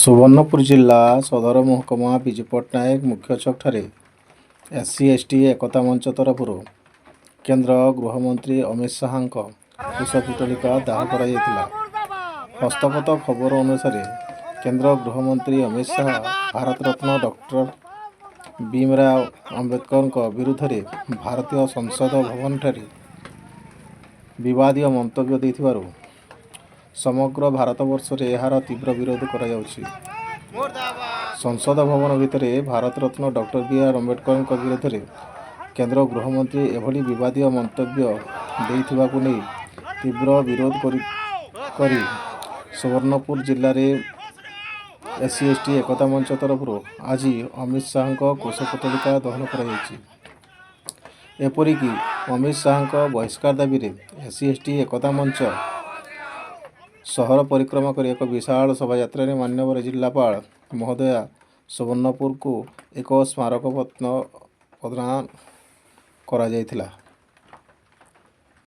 ସୁବର୍ଣ୍ଣପୁର ଜିଲ୍ଲା ସଦର ମହକୁମା ବିଜୁ ପଟ୍ଟନାୟକ ମୁଖ୍ୟ ଛକଠାରେ ଏସ୍ ସି, ଏସ୍ ଟି ଏକତା ମଞ୍ଚ ତରଫରୁ କେନ୍ଦ୍ର ଗୃହମନ୍ତ୍ରୀ ଅମିତ ଶାହାଙ୍କ କୁଶପୁତ୍ତଳିକା ଦାହ କରାଯାଇଥିଲା। ହସ୍ତଗତ ଖବର ଅନୁସାରେ, କେନ୍ଦ୍ର ଗୃହମନ୍ତ୍ରୀ ଅମିତ ଶାହା ଭାରତରତ୍ନ ଡକ୍ଟର ଭୀମରାଓ ଆମ୍ବେଦକରଙ୍କ ବିରୁଦ୍ଧରେ ଭାରତୀୟ ସଂସଦ ଭବନଠାରେ ବିବାଦୀୟ ମନ୍ତବ୍ୟ ଦେଇଥିବାରୁ ସମଗ୍ର ଭାରତବର୍ଷରେ ଏହାର ତୀବ୍ର ବିରୋଧ କରାଯାଉଛି। ସଂସଦ ଭବନ ଭିତରେ ଭାରତରତ୍ନ ଡକ୍ଟର ବି ଆର୍ ଆମ୍ବେଦକରଙ୍କ ବିରୋଧରେ କେନ୍ଦ୍ର ଗୃହମନ୍ତ୍ରୀ ଏଭଳି ବିବାଦୀୟ ମନ୍ତବ୍ୟ ଦେଇଥିବାକୁ ନେଇ ତୀବ୍ର ବିରୋଧ କରି କରି ସୁବର୍ଣ୍ଣପୁର ଜିଲ୍ଲାରେ ଏସ୍ ସି, ଏସ୍ ଟି ଏକତା ମଞ୍ଚ ତରଫରୁ ଆଜି ଅମିତ ଶାହାଙ୍କ କୁଶପୁତ୍ତଳିକା ଦହନ କରାଯାଇଛି। ଏପରିକି ଅମିତ ଶାହାଙ୍କ ବହିଷ୍କାର ଦାବିରେ ଏସ୍ ସି, ଏସ୍ ଟି ଏକତା ମଞ୍ଚ ସହର ପରିକ୍ରମା କରି ଏକ ବିଶାଳ ଶୋଭାଯାତ୍ରାରେ ମାନ୍ୟବର ଜିଲ୍ଲାପାଳ ମହୋଦୟା ସୁବର୍ଣ୍ଣପୁରକୁ ଏକ ସ୍ମାରକପତ୍ର ପ୍ରଦାନ କରାଯାଇଥିଲା।